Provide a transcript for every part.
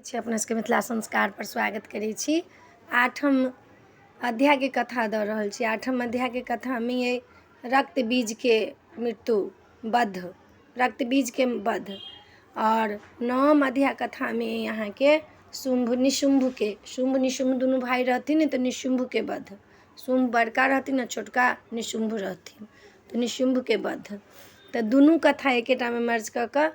छी अपना सबके मिथिला संस्कारपर स्वागत करै छी। आठम अध्यायके कथा दऽ रहल छी। आठम अध्यायके कथामे अइ रक्त बीजके मृत्यु वध, रक्त बीजके वध। आओर नवम अध्याय कथामे अइ अहाँके शुम्भ निशुम्भके, शुम्भ निशुम्भ दुनू भाय रहथिन तऽ निशुम्भके वध। शुम्भ बड़का रहथिन आ छोटका निशुम्भ रहथिन, तऽ निशुम्भके वध। तऽ दुनू कथा एकेटामे मर्ज कऽ कऽ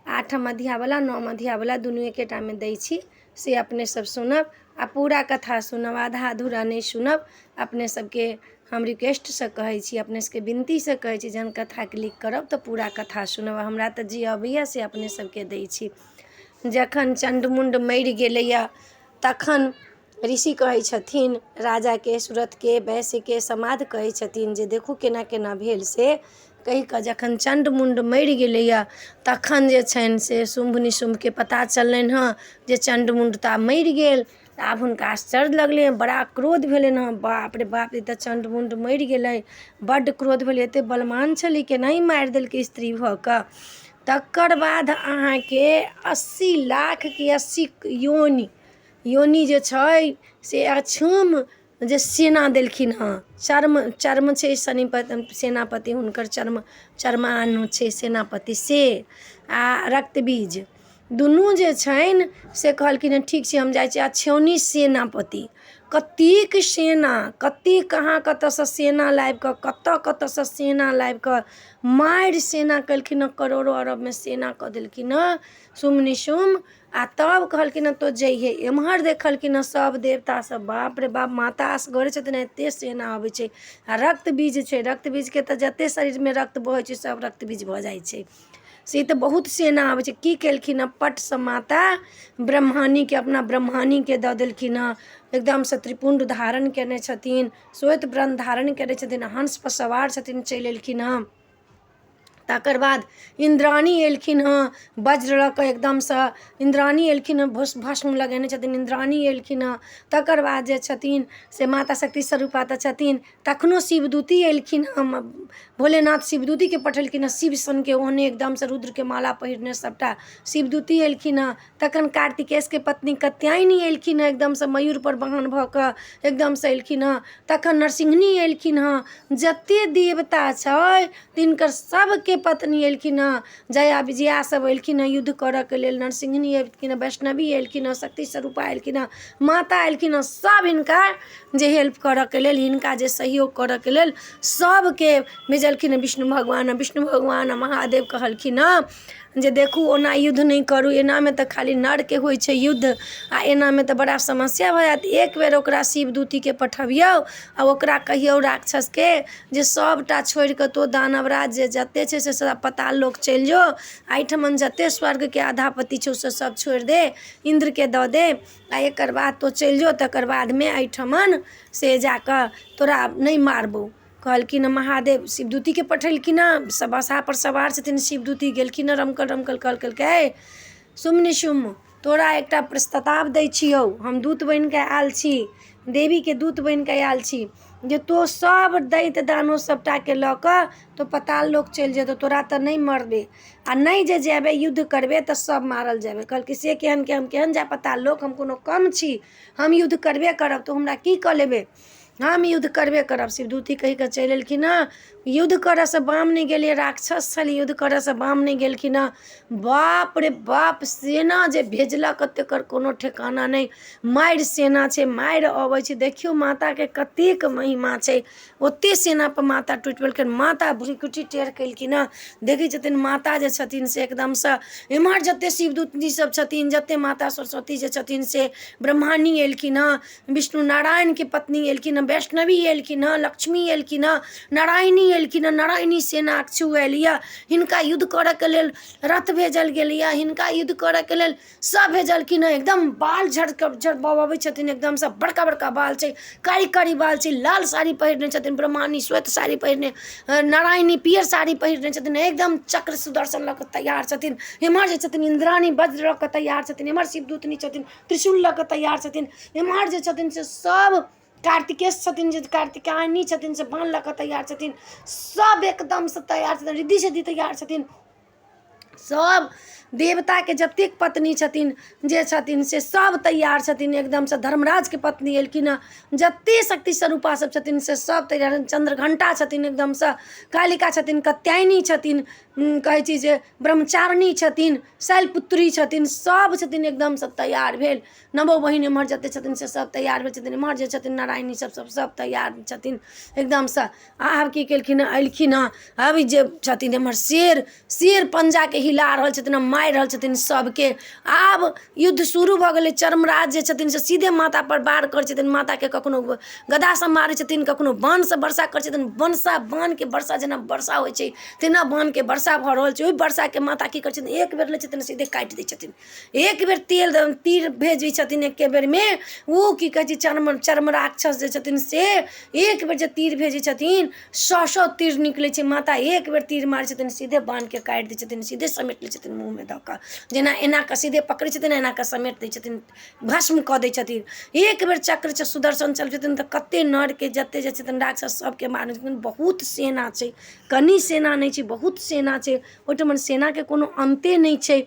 आठम अध्यायवला नवम अध्यायवला दुनू एकेटामे दै छी, से अपने सब सुनब आ पूरा कथा सुनब, आधा अधूरा नहि सुनब। अपने सबके हम रिक्वेस्टसँ कहै छी, अपने सबके विनतीसँ कहै छी, जहन कथा क्लिक करब तऽ पूरा कथा सुनब। हमरा तऽ जे अबैए से अपने सबके दै छी। जखन चण्ड मुण्ड मरि गेलैए तखन ऋषि कहै छथिन राजाके, सुरथके, वैश्यके, समाध कहै छथिन जे देखू केना केना भेल से कहि कऽ। जखन चण्ड मुण्ड मरि गेलैए तखन जे छनि से शुम्भ निशुम्भके पता चललनि हँ जे चण्ड मुण्ड तऽ आब मरि गेल। आब हुनका आश्चर्य लगलै, बड़ा क्रोध भेलनि हँ। बाप रे बाप, ई तऽ चण्ड मुण्ड मरि गेलै। बड्ड क्रोध भेलै, एते बलवान छलै, केना ई मारि देलकै स्त्री भऽ कऽ। तकर बाद अहाँके 80 लाख कि 80 योनि, योनि जे छै से अक्षुम जे सेना देलखिन हँ। चर्म, चर्म छै शनिपति सेनापति, हुनकर चर्म, चर्मानु छै सेनापति से आ रक्तबीज दुनू जे छनि से कहलखिन हँ ठीक छै हम जाइ छी। आ छेउनी सेनापति कतेक सेना, कतेक कहाँ कतऽसँ सेना लाबि कऽ, कतऽ कतऽसँ सेना लाबि कऽ मारि सेना केलखिन हँ। करोड़ो अरबमे सेना कऽ देलखिन हँ शुम्भ निशुम्भ। आ तब कहलखिन हँ तो जइहे। एम्हर देखलखिन हँ सब देवता सब, बाप रे बाप, माता असगरे छथिन, एते सेना अबै छै। आ रक्त बीज छै, रक्त बीजके तऽ जते शरीरमे रक्त बहै छै सब रक्त बीज भऽ जाइ छै, से तऽ बहुत सेना अबै छै। की केलखिन हँ, पटसँ माता ब्रह्माणीके, अपना ब्रह्माणीके दऽ देलखिन हँ। एकदमसँ त्रिपुण्ड धारण केने छथिन, श्वेत व्रण धारण केने छथिन, हंसपर सवार छथिन, चलि एलखिन हँ। तकर बाद इन्द्राणी एलखिन हँ वज्र लऽ कऽ, एकदमसँ इन्द्राणी एलखिन हँ, भस्म लगेने छथिन, इन्द्राणी एलखिन हँ। तकर बाद जे छथिन से माता शक्ति स्वरूपा तऽ छथिन। तखनो शिवदूती एलखिन हँ, भोलेनाथ शिवदूतीके पठेलखिन हँ, शिव सनके ओहने एकदमसँ रुद्रके माला पहिरने सबटा शिवदूती एलखिन हँ। तखन कार्तिकेशके पत्नी कत्यायनी एलखिन हँ, एकदमसँ मयूरपर वाहन भऽ कऽ एकदमसँ एलखिन हँ। तखन नरसिंहनी एलखिन हँ। जते देवता छै तिनकर सबके पत्नी एलखिन हँ, जया विजया सब एलखिन हँ युद्ध करऽके लेल। नरसिंहनी एलखिन हँ, वैष्णवी एलखिन हँ, शक्ति स्वरूपा एलखिन हँ, माता एलखिन हँ, सब हिनका जे हेल्प करऽके लेल, हिनका जे सहयोग करऽके लेल सबके भेजलखिन हँ विष्णु भगवान। विष्णु भगवान महादेव कहलखिन हँ जे देखू ओना युद्ध नहि करू, एनामे तऽ खाली नरके होइ छै युद्ध, आ एनामे तऽ बड़ा समस्या भऽ जायत। एक बेर ओकरा शिवदूतीके पठबियौ आ ओकरा कहियौ राक्षसके जे सबटा छोड़ि कऽ तो दानवराज जे जते छै से सब पताल लोक चलि जो, एहिठमन जते स्वर्गके आधापति छौ से सब छोड़ि दे, इन्द्रके दऽ दे, आ एकर बाद तो चलि जो, तकर बादमे एहिठमन से जाकऽ तोरा नहि मारबौ। कहलखिन महादेव, शिवदूतीके पठेलखिन हँ, सब बसहापर सवार छथिन, शिवदूती गेलखिन हँ रमकल रमकल। कहलकै शुम्भ निशुम्भ, तोरा एकटा प्रस्ताव दै छियौ, हम दूत बनि कऽ आयल छी, देवीके दूत बनि कऽ आयल छी, जे तोँ सब दैत दानव सबटाके लऽ कऽ तो पताल लोक चलि जेतौ, तोरा तऽ नहि मरबे, आ नहि जे जेबै युद्ध करबै तऽ सब मारल जेबै। कहलकै से केहन के हम केहन जायब पताल लोक, हम कोनो कम छी, हम युद्ध करबे करब, तू हमरा की कऽ लेबे, हम युद्ध करबे करब। शिवदूती कहि कऽ चलि एलखिन हँ। युद्ध करऽसँ बाम नहि गेलियै, राक्षस छलै, युद्ध करऽसँ बाम नहि गेलखिन हँ। बाप रे बाप, सेना जे भेजलक तकर कोनो ठेकाना नहि, मारि सेना छै, मारि अबै छै। देखियौ माताके कतेक महिमा छै, ओते सेनापर माता टूटि पड़लखिन, माता भृकुटी टेढ़ केलखिन हँ। देखै छथिन माता जे छथिन से एकदमसँ एम्हर जते शिवदूती सब छथिन, जते माता सरस्वती जे छथिन से ब्रह्माणी एलखिन हँ, विष्णु नारायणके पत्नी एलखिन हँ, वैष्णवी एलखिन हँ, लक्ष्मी एलखिन हँ, नारायणी एलखिन हँ, नारायणी सेना अक्षु आयल यऽ, हिनका युद्ध करऽके लेल रथ भेजल गेल यऽ, हिनका युद्ध करऽके लेल सब भेजलखिन हँ। एकदम बाल झड़ झड़बबै छथिन, एकदमसँ बड़का बड़का बाल छै, कारी कारी बाल छै, लाल साड़ी पहिरने छथिन ब्रह्माणी, श्वेत साड़ी पहिरने नारायणी, पियर साड़ी पहिरने छथिन, एकदम चक्र सुदर्शन लऽ कऽ तैयार छथिन। एम्हर जे छथिन इन्द्राणी वज्र लऽ कऽ तैयार छथिन, एम्हर शिवदूतनी छथिन त्रिशूल लऽ कऽ तैयार छथिन, एम्हर जे छथिन से सब कार्तिकेश छथिन, जे कार्तिकायनी छथिन से बाण लऽ कऽ तैयार छथिन, सब एकदमसँ तैयार छथिन, रिद्धि सिद्धि तैयार छथिन, सब देवताके जतेक पत्नी छथिन जे छथिन से सब तैयार छथिन एकदमसँ। धर्मराजके पत्नी एलखिन हँ, जते शक्ति स्वरूपा सब छथिन से सब तैयार। चन्द्रघण्टा छथिन एकदमसँ, कालिका छथिन, कत्यायनी छथिन, कहै छी जे ब्रह्मचारिणी छथिन, शैलपुत्री छथिन, सब छथिन एकदमसँ तैयार भेल। नवो बहिन एम्हर जते छथिन से सब तैयार भेल छथिन। एम्हर जे छथिन नारायणी सब सब सब तैयार छथिन एकदमसँ। आब की केलखिन हँ, एलखिन हँ। अभी जे छथिन एम्हर शेर, शेर पंजाके हिला रहल छथिन आ मारि रहल छथिन सबके। आब युद्ध शुरू भऽ गेलै। चर्मराज जे छथिन से सीधे मातापर वार करै छथिन। माताके कखनो गदासँ मारै छथिन, कखनो बाणसँ वर्षा करै छथिन। बनसा बाणके वर्षा जेना वर्षा होइ छै तेना बाणके वर्षा भऽ रहल छै। ओहि वर्षाके माता की करै छथिन, एक बेर लै छथिन सीधे काटि दै छथिन। एक बेर तेल तीर भेजै छथिन एके बेरमे। ओ की कहै छै चर्म राक्षस जे छथिन से एक बेर जे तीर भेजै छथिन, सए सए तीर निकलै छै। माता एक बेर तीर मारै छथिन, सीधे बाणके काटि दै छथिन, सीधे समेट लै छथिन मुँहमे दऽ कऽ। जेना एना कऽ सीधे पकड़ै छथिन, एना कऽ समेट दै छथिन, भस्म कऽ दै छथिन। एक बेर चक्र सुदर्शन चलबै छथिन तऽ कते नरके जते जे छथिन राक्षस सबके मारै छथिन। बहुत सेना छै, कनि सेना नहि छै, बहुत सेना छै ओहिठमन। सेनाके कोनो अन्ते नहि छै।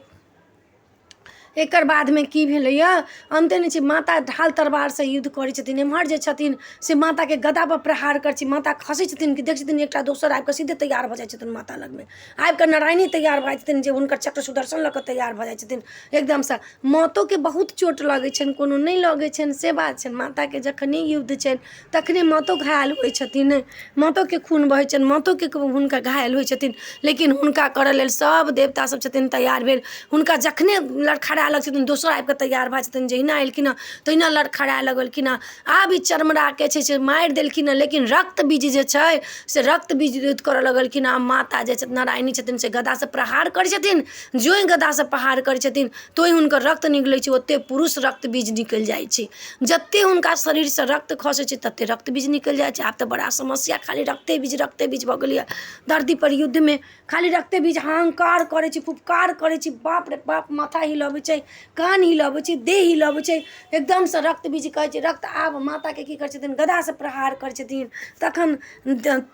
एकर बादमे की भेलैया, अन्ते नहि छै। माता ढाल तलवारसँ युद्ध करै छथिन। एम्हर जे छथिन से माताके गदापर प्रहार करै छै। माता खसै छथिन कि देखै छथिन एकटा दोसर आबिकऽ सीधे तैयार भऽ जाइ छथिन। माता लगमे आबिकऽ नारायणी तैयार भऽ जाइ छथिन, जे हुनकर चक्र सुदर्शन लऽ कऽ तैयार भऽ जाइ छथिन एकदमसँ। मातोके बहुत चोट लगै छनि, कोनो नहि लगै छनि से बात छनि। माताके जखने युद्ध छनि तखने मातो घायल होइ छथिन, मातोके खून बहै छनि, मातोके हुनका घायल होइ छथिन। लेकिन हुनका करऽ लेल सब देवता सब छथिन तैयार भेल। हुनका जखने लड़खड़ा लगै छथिन दोसर आबिकऽ तैयार भऽ छथिन। जहिना एलखिन हँ तहिना लड़खड़ा लगलखिन हँ। आब ई चर्मराके छै से मारि देलखिन हँ, लेकिन रक्त बीज जे छै से रक्त बीज युद्ध करऽ लगलखिन हँ। माता जे छथिन नारायणी छथिन से गदासँ प्रहार करै छथिन। जोहि गदासँ प्रहार करै छथिन तोहि हुनकर रक्त निकलै छै, ओते पुरुष रक्त बीज निकलि जाइ छै। जते हुनका शरीरसँ रक्त खसै छै तते रक्त बीज निकलि जाइ छै। आब तऽ बड़ा समस्या, खाली रक्ते बीज भऽ गेलैए धरतीपर। युद्धमे खाली रक्ते बीज हाहाकार करै छै, फुफकार करै छै। बाप रे बाप, माथा हिलबै छै, कान हिलबै छै, देह हिलबै छै, एकदमसँ रक्त बीज कहै छै रक्त। आब माताके की करै छथिन, गदासँ प्रहार करै छथिन। तखन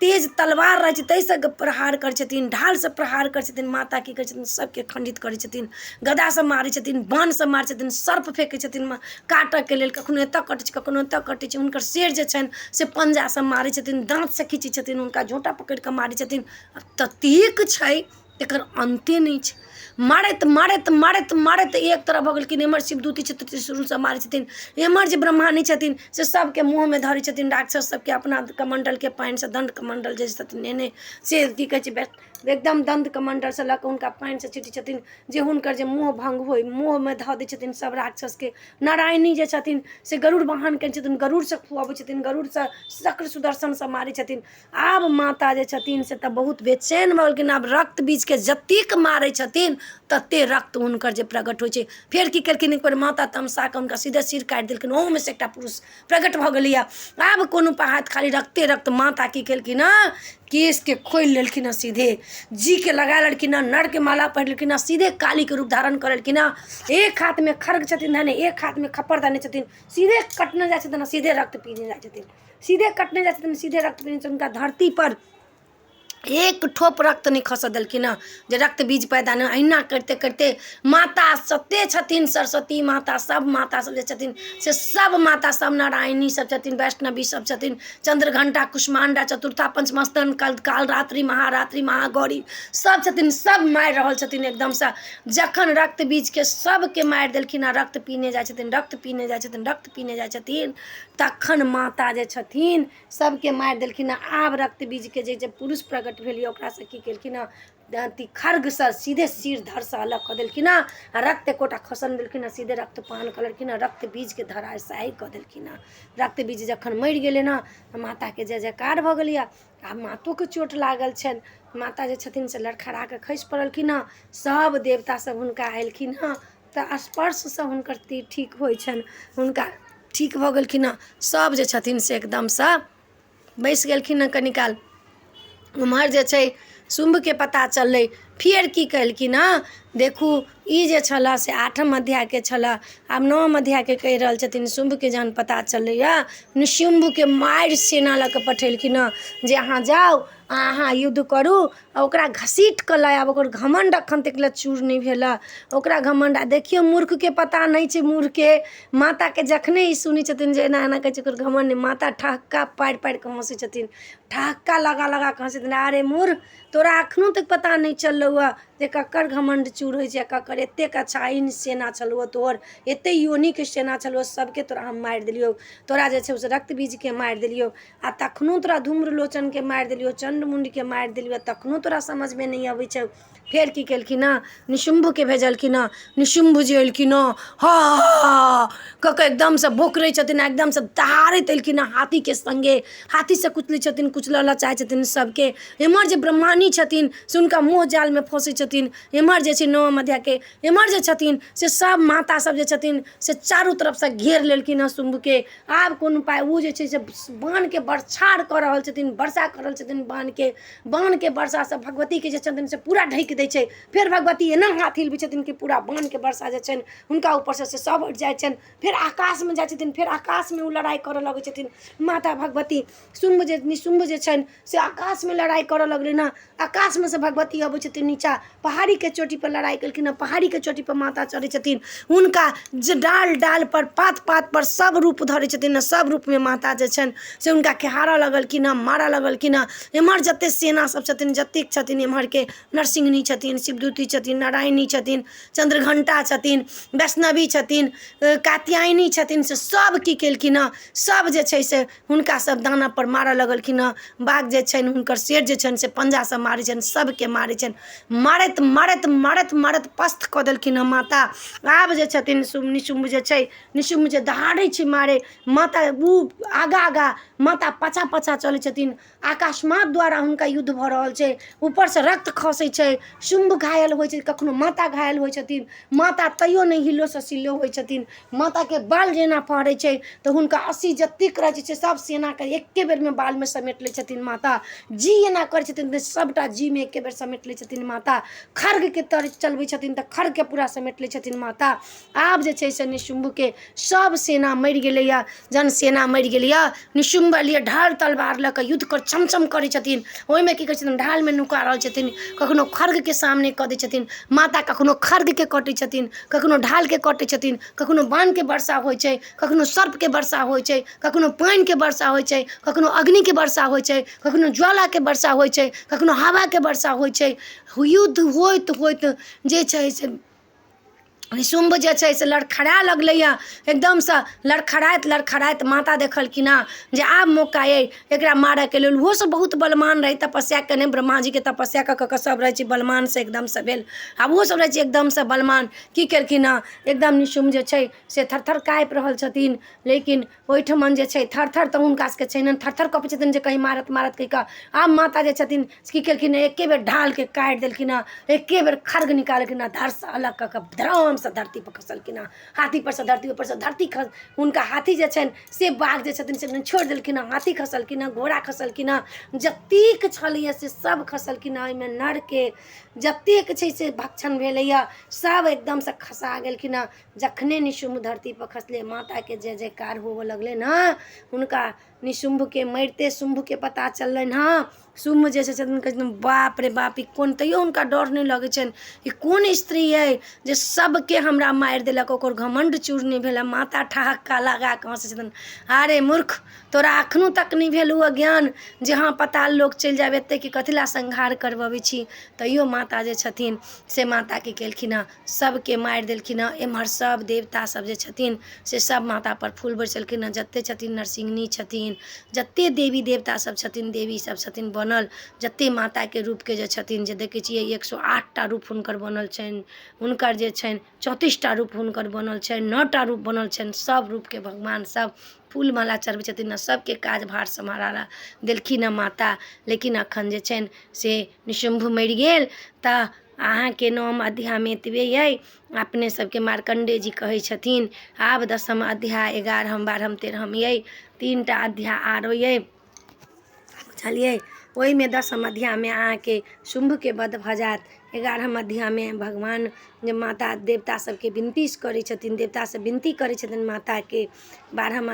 तेज तलवार रहै छै ताहिसँ प्रहार करै छथिन, ढालसँ प्रहार करै छथिन। माता की करै छथिन, सबके खण्डित करै छथिन, गदासँ मारै छथिन, बाणसँ मारै छथिन, सर्प फेकै छथिन काटऽके लेल। कखनो एतऽ कटै छै, कखनो एतऽ कटै छै। हुनकर शेर जे छनि से पंजासँ मारै छथिन, दाँतसँ खीचै छथिन, हुनका झोँटा पकड़ि कऽ मारै छथिन। ततेक छै एकर अन्ते नहि छै। मारैत मारैत मारैत मारैत एक तरफ भऽ गेलखिन। एम्हर शिवदूती छथिन, त्रिशूलसँ मारै छथिन। एम्हर जे ब्रह्माणी छथिन से सबके मुँहमे धरै छथिन राक्षस सबके अपना कमण्डलके पानिसँ। दण्ड कमण्डल जे छथिन एने से की कहै छै, एकदम दण्ड कमण्डलसँ लऽ कऽ हुनका पानिसँ छिटै छथिन, जे हुनकर जे मोह भङ्ग होइ, मुँहमे धऽ दै छथिन सब राक्षसके। नारायणी जे छथिन से गरुड़ वाहन केने छथिन, गरुड़सँ खुअबै छथिन, गरुड़सँ चक्र सुदर्शनसँ मारै छथिन। आब माता जे छथिन से तऽ बहुत बेचैन भऽ गेलखिन। आब रक्त बीजके जतेक मारै छथिन तते रक्त हुनकर जे प्रकट होइ छै। फेर की केलखिन, एक बेर माता तमसा कऽ हुनका सीधे सिर काटि देलखिन। ओहूमे से एकटा पुरुष प्रकट भऽ गेलैया। आब कोनो पहाड़ खाली रक्ते रक्त। माता की केलखिन हँ, केशके खोलि लेलखिन हँ, सीधे जीके लगा लेलखिन हँ, नरके माला पहिर लेलखिन हँ, सीधे कालीके रूप धारण कऽ लेलखिन हँ। एक हाथमे खड़ग छथिन धने, एक हाथमे खप्पर धने छथिन। सीधे कटने जाइ छथिन, सीधे रक्त पीने जाइ छथिन, सीधे कटने जाइ छथिन, सीधे रक्त पीने छथिन। हुनका धरती पर एक ठोप रक्त नहि खसऽ देलखिन हँ, जे रक्त बीज पैदा नहि। अहिना करिते करिते माता सते छथिन, सरस्वती माता, सब माता सब जे छथिन से सब माता, सब नारायणी सब छथिन, वैष्णवी सब छथिन, चंद्रघंटा, कुष्मांडा, चतुर्था, पंचमस्तन, कालरात्रि, महारात्रि, महागौरी सब छथिन, सब मारि रहल छथिन एकदमसँ। जखन रक्त बीजके सबके मारि देलखिन आ रक्त पीने जाइ छथिन, रक्त पीने जाइ छथिन, रक्त पीने जाइ छथिन, तखन माता जे छथिन सबके मारि देलखिन। आब रक्त बीजके जे पुरुष प्रकट भेल यऽ ओकरासँ की केलखिन हँ, अथी खड़गसँ सीधे सिर धरसँ अलग कऽ देलखिन हँ आ रक्त एकोटा खसल देलखिन हँ, सीधे रक्तपान कऽ लेलखिन हँ, रक्त बीजके धराशायी कऽ देलखिन हँ। रक्त बीज जखन मरि गेलै ने तऽ माताके जय जयकार भऽ गेलै। आब मातोके चोट लागल छनि। माता जे छथिन से लड़खड़ा कऽ खसि पड़लखिन हँ। सब देवता सब हुनका एलखिन हँ तऽ स्पर्शसँ हुनकर तीर ठीक होइ छनि, हुनका ठीक भऽ गेलखिन हँ। सब जे छथिन से एकदमसँ बैसि गेलखिन हँ कनी काल। उम्हर जे छै शुम्भके पता चललै, फेर की केलखिन हँ, देखू, ई जे छलऽ से आठम अध्यायके छलऽ। आब नवम अध्यायके कहि रहल छथिन। शुम्भके जहन पता चललैए, निशुम्भके मारि सेना लऽ कऽ पठेलखिन हँ जे अहाँ जाउ आ अहाँ युद्ध करू आ ओकरा घसीट कऽ लऽ आयब। ओकर घमण्ड एखन तक लए चूर नहि भेल हँ ओकरा घमण्ड। आ देखियौ, मूर्खके पता नहि छै मूर्खके। माताके जखने ई सुनै छथिन जे एना एना कहै छै, ओकर घमण्ड, माता ठहक्का पारि पारि कऽ हँसै छथिन, ठहक्का लगा लगा कऽ हँसै छथिन। अरे मूर्ख, तोरा एखनो तक पता नहि चललौ हँ जे ककर घमण्ड चूर होइ छै आ ककर। एतेक अच्छाइन सेना छलौ तोहर, एते योनिके सेना छलौ, सबके तोरा हम मारि देलियौ। तोरा जे छै से रक्त बीजके मारि देलियौ आ तखनो तोरा धूम्रलोचनके मारि देलियौ, चण्डमुण्डके मारि देलियौ, तखनो तोरा समझमे नहि अबै छौ। फेर की केलखिन हँ? निशुम्भके भेजलखिन हँ। निशुम्भ जे एलखिन हँ, हा कऽ कऽ एकदमसँ बोकरै छथिन आ एकदमसँ दहाड़ैत एलखिन हँ हाथीके सङ्गे। हाथीसँ कुचलै छथिन, कुचलऽ लए चाहै छथिन सबके। एम्हर जे ब्रह्माणी छथिन से हुनका मोह जालमे फँसै छथिन। एम्हर जे छै नवम अध्यायके एम्हर जे छथिन से सब माता सब जे छथिन से चारू तरफसँ घेर लेलखिन हँ शुम्भके। आब कोन उपाय? ओ जे छै से बाणके बरछार कऽ रहल छथिन, वर्षा कऽ रहल छथिन बाणके। बाणके वर्षासँ भगवतीके जे छथिन से पूरा ढकि दै छै। फेर भगवती एना हाथ हिलबै छथिन कि पूरा बाणके वर्षा जे छनि हुनका ऊपरसँ से सब हटि जाइ छनि। फेर आकाशमे जाइ छथिन, फेर आकाशमे ओ लड़ाइ करऽ लगै छथिन माता भगवती। शुम्भ जे निशुम्भ जे छनि से आकाशमे लड़ाइ करऽ लगलै ने। आकाशमे से भगवती अबै छथिन नीचा, पहाड़ीके चोटीपर लड़ाइ केलखिन हँ। पहाड़ीके चोटीपर माता चढ़ै छथिन, हुनका जे डाल डालपर पात पातपर सब रूप धरै छथिन ने, सब रूपमे माता जे छनि से हुनका खेहारऽ लगलखिन हँ, मारऽ लगलखिन हँ। एम्हर जते सेना सब छथिन, जतेक छथिन एम्हरके नरसिंहनी छथिन, शिवदूती छथिन, नारायणी छथिन, चन्द्रघण्टा छथिन, वैष्णवी छथिन, कात्यायनी छथिन, से सब की केलखिन हँ? सब जे छै से हुनका सब दानवपर मारऽ लगलखिन हँ। बाघ जे छनि हुनकर, शेर जे छनि से पंजासँ मारै छनि, सबके मारै छनि। मारैत मारैत मारैत मारैत पस्त कऽ देलखिन हँ माता। आब जे छथिन निशुम्भ जे छै, निशुम्भ जे दहाड़ै छै मारे, माता ओ आगा आगा, माता पाछाँ पाछाँ चलै छथिन। अकस्मात द्वारा हुनका युद्ध भऽ रहल छै, ऊपरसँ रक्त खसै छै, शुम्भ घायल होइ छै, कखनो माता घायल होइ छथिन। माता तैयो नहि हिलो सिलो होइ छथिन। माताके बाल जेना फहरै छै तऽ हुनका 80 जतेक रहै छै सब सेनाके एके बेरमे बालमे समेट लै छथिन माता। जी एना करै छथिन तऽ सबटा जीमे एके बेर समेट लै छथिन माता। खर्गके तर चलबै छथिन तऽ खर्गके पूरा समेट लै छथिन माता। आब जे छै से निशुम्भके सब सेना मरि गेलैए। जहन सेना मरि गेलैए, निशुम्भ एलियै ढाल तलवार लऽ कऽ युद्ध कर चमचम करै छथिन। ओहिमे की करै छथिन? ढालमे नुका रहल छथिन, कखनो खर्गके सामने कऽ दै छथिन माता, कखनो खर्गके कटै छथिन, कखनो ढालके कटै छथिन, कखनो बाणके वर्षा होइ छै, कखनो सर्पके वर्षा होइ छै, कखनो पानिके वर्षा होइ छै, कखनो अग्निके वर्षा होइ छै, कखनो ज्वालाके वर्षा होइ छै, कखनो हवाके वर्षा होइ छै। युद्ध होइत होइत जे छै से निशुम्भ जे छै से लड़खड़ा लगलैए एकदमसँ। लड़खड़ाइत लड़खड़ाइत माता देखलखिन हँ जे आब मौका अइ एकरा मारऽके लेल। ओहोसब बहुत बलमान रहै, तपस्या केने, ब्रह्माजीके तपस्या कऽ कऽ सब रहै छै बलमानसँ एकदमसँ भेल। आ ओहोसब रहै छै एकदमसँ बलमान। की केलखिन हँ? एकदम निशुम्भ जे छै से थर थर काँपि रहल छथिन। लेकिन ओहिठमन जे छै थर थर तऽ हुनका सबके छै ने, थर थर कँपै छथिन जे कहीं मारत मारत कहि कऽ। आब माता जे छथिन से की केलखिन? एके बेर ढालके काटि देलखिन हँ, एके बेर खर्ग निकाललखिन हँ, धरसँ अलग कऽ कऽ धरामसँ धरतीपर खसलखिन हँ, हाथीपर सँ धरती ऊपरसँ धरती खस। हुनका हाथी जे छनि से बाघ जे छथिन से छोड़ि देलखिन हँ। हाथी खसलखिन हँ, घोड़ा खसलखिन हँ, जतेक छलैए से सब खसलखिन हँ। एहिमे नरके जतेक छै से भक्षण भेलैए, सब एकदमसँ खसा गेलखिन हँ। जखने निशुम्भ धरतीपर खसलै, माताके जय जयकार होबऽ लगलै ने हुनका। निशुम्भके मरिते शुम्भके पता चललनि हँ। शुम्भ जे छै से कहै छथिन, बाप रे बाप, ई कोन? तैयो हुनका डर नहि लगै छनि। ई कोन स्त्री अइ जे सबके हमरा मारि देलक, ओकर घमण्ड चूर नहि भेल? माता ठहक्का लगा कऽ हँसै छथिन, अरे मूर्ख, तोरा एखनो तक नहि भेलौ ज्ञान जे हँ पताल लोक चलि जायब, एतेक कथी लए संहार करबबै छी? तैयो माता जे छथिन से माता की केलखिन हँ? सबके मारि देलखिन हँ। एम्हर सब देवता सब जे छथिन से सब मातापर फूल बरसेलखिन हँ। जते छथिन नरसिंहनी छथिन, जते देवी देवता सब छथिन, देवी सब छथिन बनल, जते माताके रूपके जे छथिन, जे देखै छियै 108टा रूप हुनकर बनल छनि, हुनकर जे छनि 34टा रूप हुनकर बनल छनि, 9टा रूप बनल छनि, सब रूपके भगवान सब फूल माला चढ़बै छथिन आ सबके काज भार सम्हारा देलखिन हँ माता। लेकिन अखन जे छनि से निशुम्भ मरि गेल। तऽ अहाँके नवम अध्यायमे एतबे अइ। अपने सबके मार्कण्डेय जी कहै छथिन, आब 10म अध्याय 11म 12म 13म अइ, 3टा अध्याय आरो अइ, बुझलियै? ओहिमे 10म अध्यायमे अहाँके शुम्भके वध भऽ जायत। 11म अध्यायमे भगवान जे माता देवता सभके विनती करै छथिन, देवता सभ विनती करै छथिन माताके। 12म,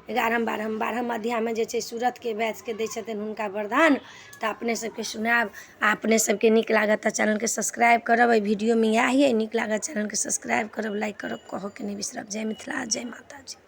11म, 12म, 12म अध्यायमे जे छै सुरथके वैश्यके दै छथिन हुनका वरदान। तऽ अपने सभके सुनायब आ अपने सभके नीक लागत तऽ चैनलके सब्सक्राइब करब। एहि वीडियोमे इएह अइ, नीक लागत चैनलके सब्सक्राइब करब, लाइक करब, कहऽके नहि बिसरब। जय मिथिला, जय माताजी।